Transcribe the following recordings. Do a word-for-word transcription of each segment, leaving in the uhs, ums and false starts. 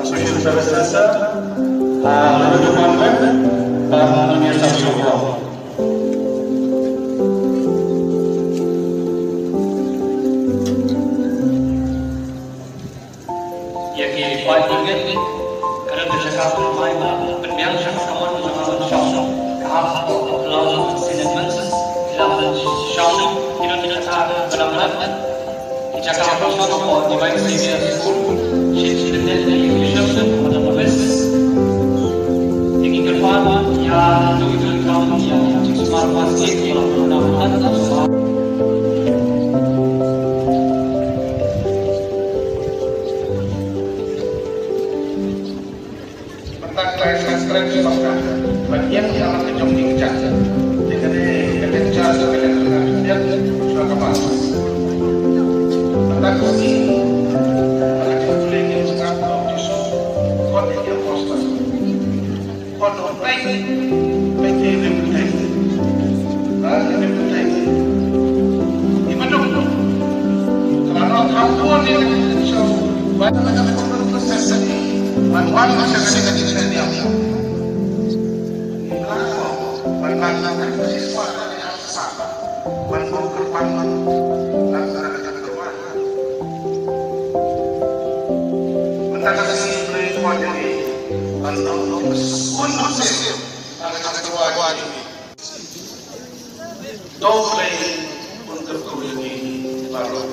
Association Services, uh, Ïa ki paidbah, ka don ka jaka pynmai ba pynbiang sha ka kamon jong ka shong. Ka hap ka long sinen men, lam shong, ki don ka jaka ka lam lam. Ki jaka ka shong ka Divine Savior School, shin shin den den ki shong, ka don office. Ïa ki kyrpad ïa tu tu kam ïa ki smart basket ïa ki lam lam. Mynta ka lai subscribe sha ka, ban ïeng ïa la ka jong ki kjat. Te kane ka lecture ka lecture ka lecture sha ka ba. Mynta ka sngi ka lecture pule ngi sngap ka Jisu. Kon ïa ki apostle. Kon ïa ki apostle. Ba ki rim thei. Ba ki rim thei. Ni ba duk. Ka la long kham bun ïa ka jingsngew. Ba ka la ka la ka la ka la ka la. Ban wan ka sha ka dei ka jingsngew. Ni ba la ka ban ban la ka jingsngew. Ban ban kyrpang ban la ka la ka la. Mynta ka sngi Blei u wan ïa ngi. Ban long long bun bun sien. Ka la ka la ka la. To Blei un kyrkhu ïa ngi baroh.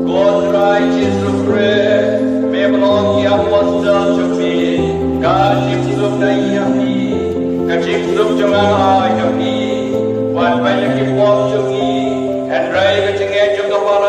Ko Trai Jisu Khrist, me ba long ki apostol jong me, ka jingsuk na ïing ha phi, ka jingsuk jong nga ha phi, wat pynlong ki pop jong ngi, hynrei ka jingngeit jong ka para.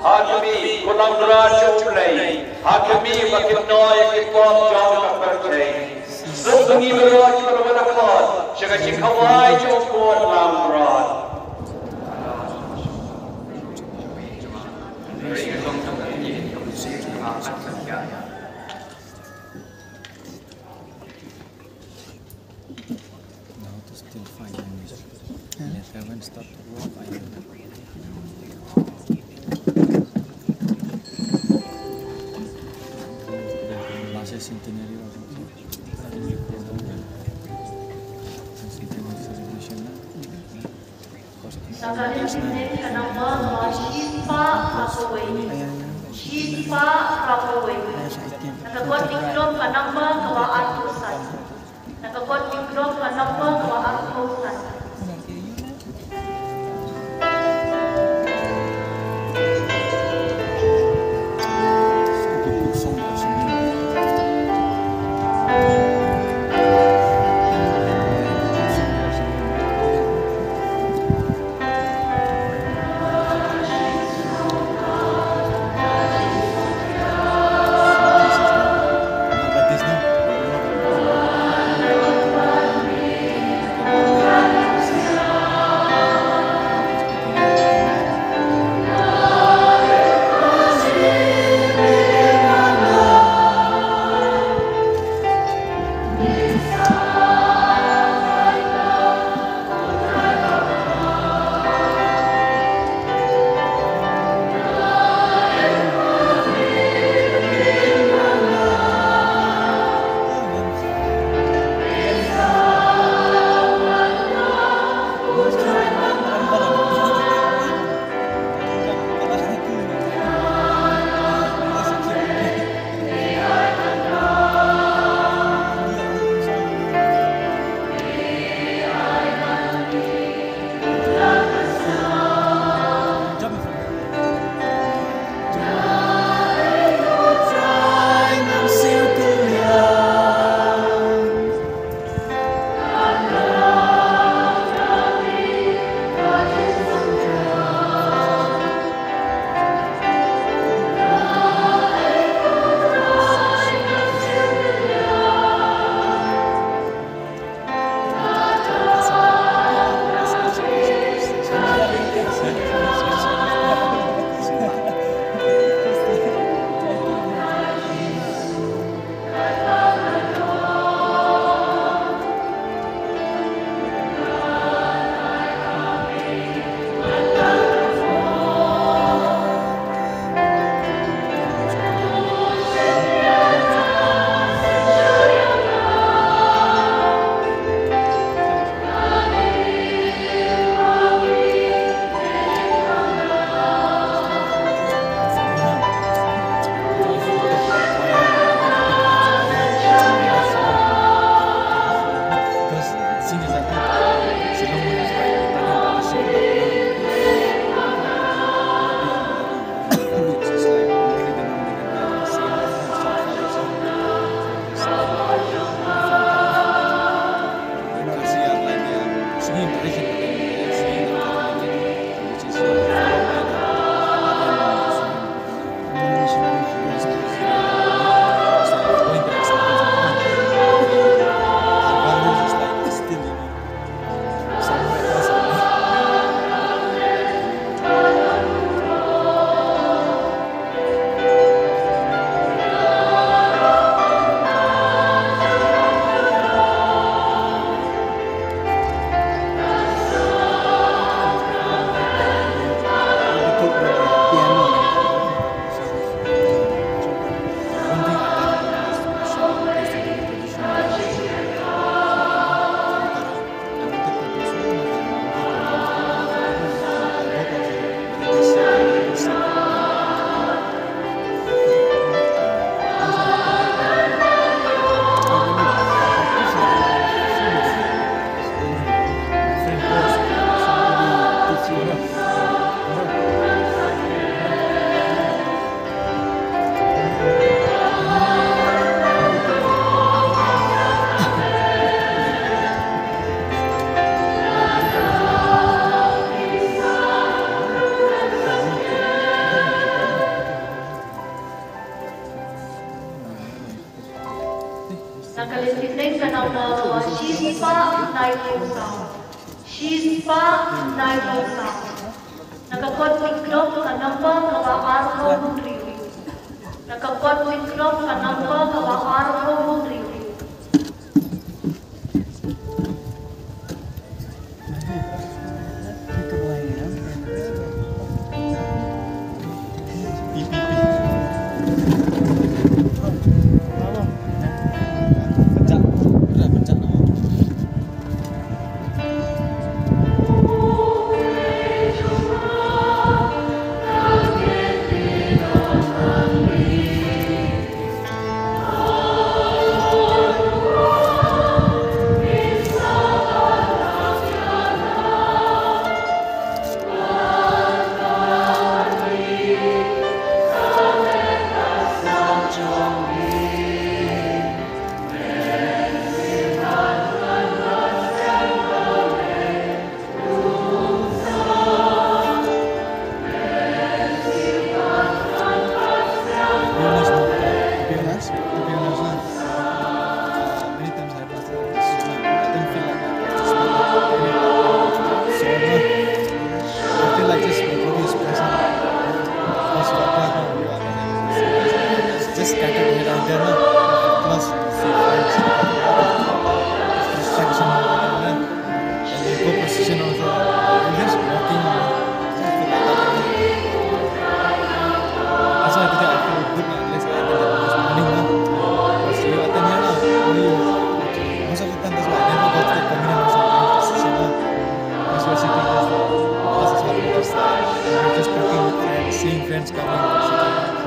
Ha khmih, ko nongrwai jong U Blei, ha khmih ba kin noh ïa ki pop jong ka pyrthei. Suk ngi baroh kiba la wan khot sha ka jingkhawai jong u Kynrad. Now it is still five minutes. Let heaven start to work. I Last centenary or something. Centenary celebration na. Na ka Lynti Vneng ka namba ka ba shispah hynriew wei. Shispah hynriew wei. Na ka Kot Nongkrem ka namba ka ba arphew san. Na ka Kot Nongkrem ka namba ka ba arphew san. Shispah laiphew saw. Shispah laiphew saw. Na ka kot Klok ka nombar kaba arphew hynriew. Na ka kot Klok ka nombar kaba arphew hynriew. Many times I don't feel like that. I just feel like, I feel like just my body is present. Just, just scattered here and there, no? Plus, see friends. Distraction, no? And you go precision also. I'm just walking, no? Just feel like that. That's why today I feel good, man. Let's attend the mass morning, no? Because you attend here, no? Only you. Most of the time, that's why I never go to the communion or something. That's why sitting just, that's what we just, uh, we're just talking with friends, seeing friends coming, sitting.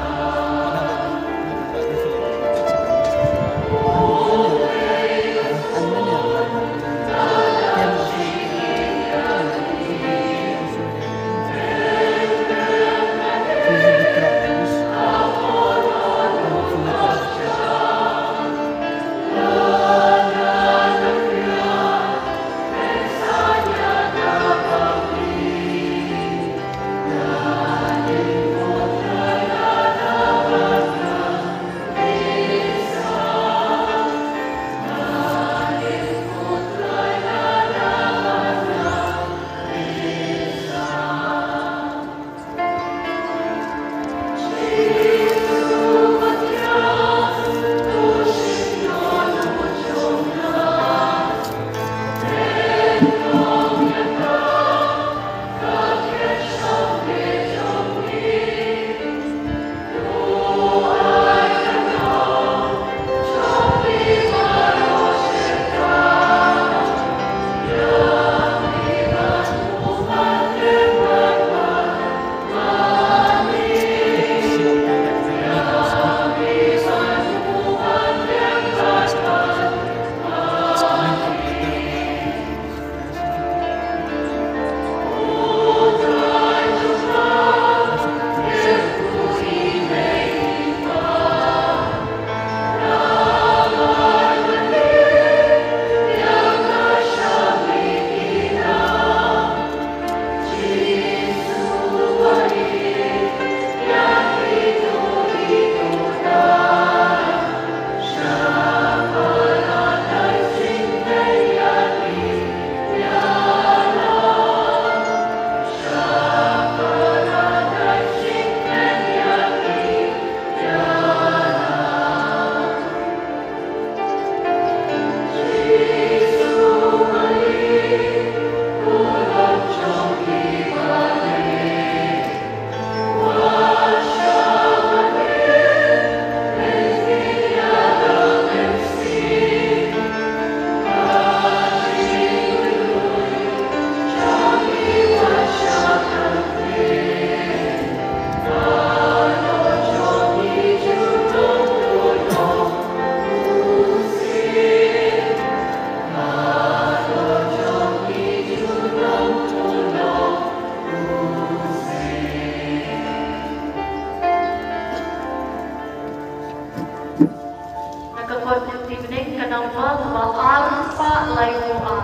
Na ka kot Tibneng ka namba kaba arspah laiphew ar.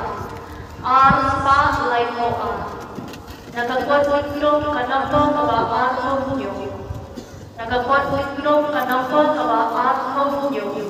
Arspah laiphew ar. Na ka kot Tibneng ka namba kaba arphew hynñiew. Na ka kot Tibneng ka namba kaba arphew hynñiew.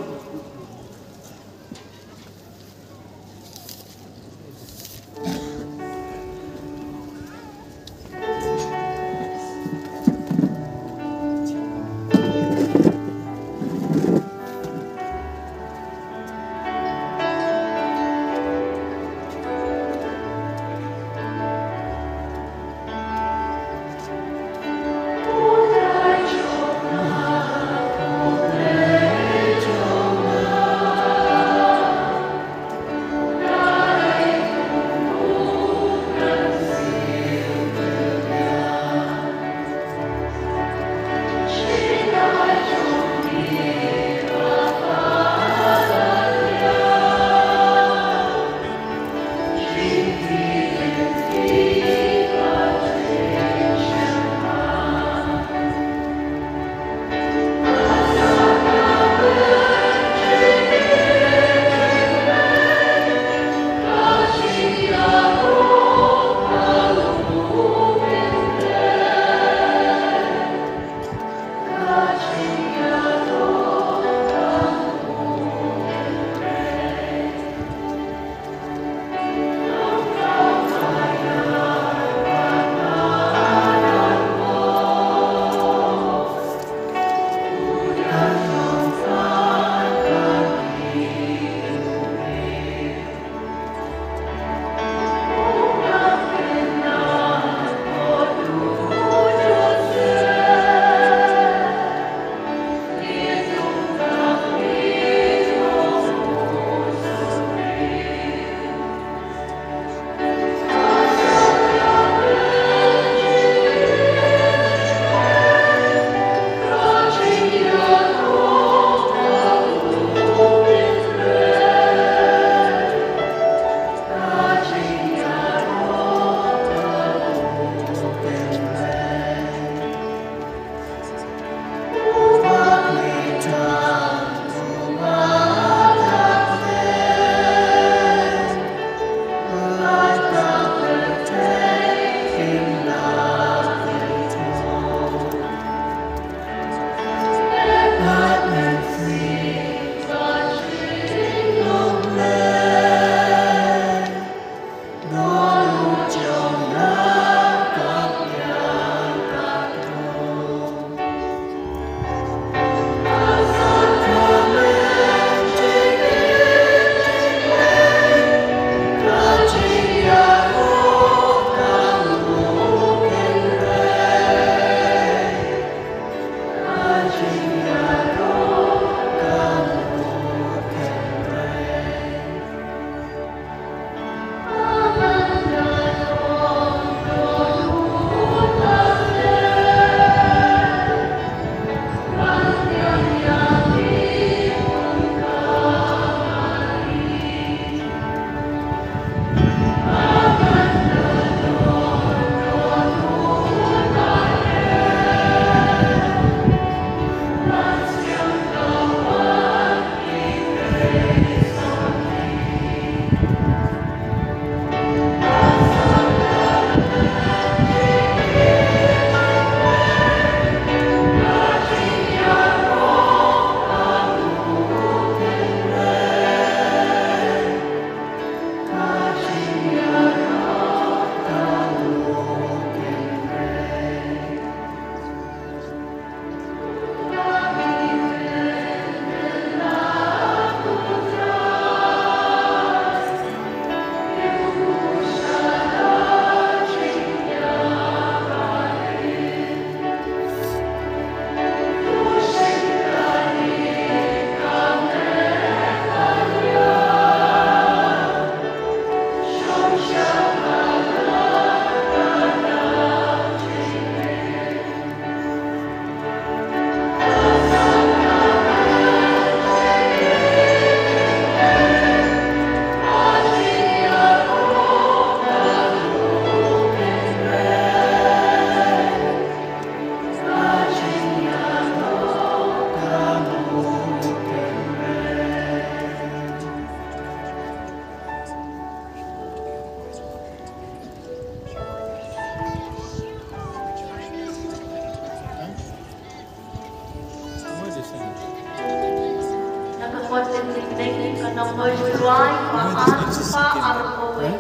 Number July ba ar spah arphew wei.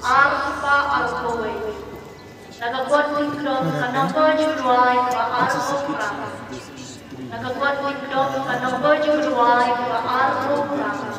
Ar spah arphew wei. Na ka kot lyngdoh ka number July ba ar spah. Na ka kot lyngdoh ka number July ba ar spah.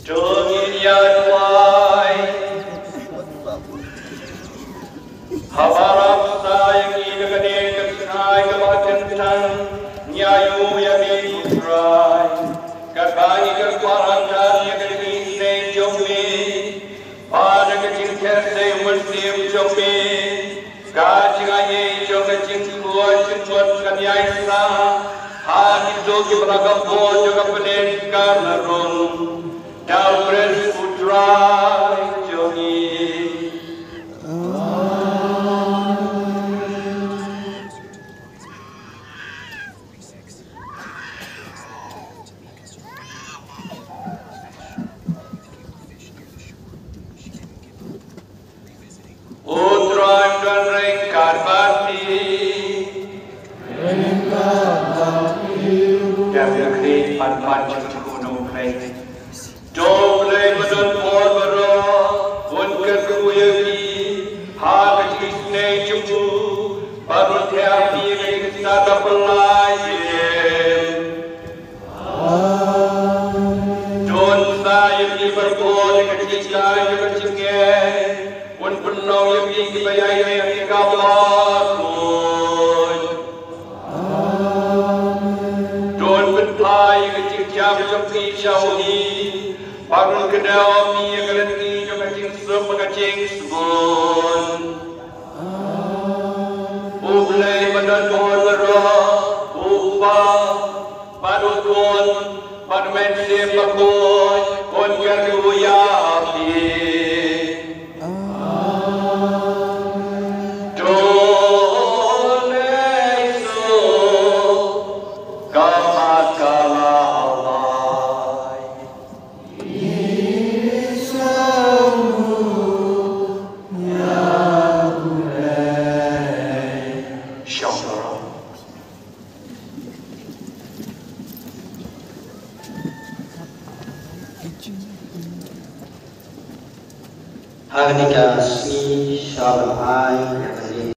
To ngin ïa duwai. Haba la pynsa ïa ngi da kane ka sngi kaba kyntang, ngi ïa ïoh ïa me ko Trai. Katba ngi kyrpad tang ïa kane ka jingïaseng jong me, bad da ka jingkyrkhu mynsiem jong me, ka jingaiei jong ka jingkhuid jingmut kan ïaisah ha kito kiba la kynmaw jong ka pynlong ka na rung. Da U Khrist U Trai jong ngi. U Trai un don ryngkat bad phi. Ryngkat bad phi. Dep ïa khmih, pan pan jingkyrkhu na U Blei. Jong u, bad un thiah ïa ka jingstad la pynlait. Don sa ïa ki barabor ïa ka jingshai ïa ka jingngeit. Un pynlong ïa ki kiba ïaineh ïa ka bakhuid. Don pynphai ïa ka jingjam jong ki sha u hi. Bad un kdew ïa ka lynti jong ka jingsuk bad ka jingsbun. U Blei ba don bun baroh, u Kpa, bad u Khun, bad u Mynsiem Bakhuid, un kyrkhu ïa phi. To lei so ka mat ka la lai. Ha kane ka sngi sha ban ai ïa ka ïing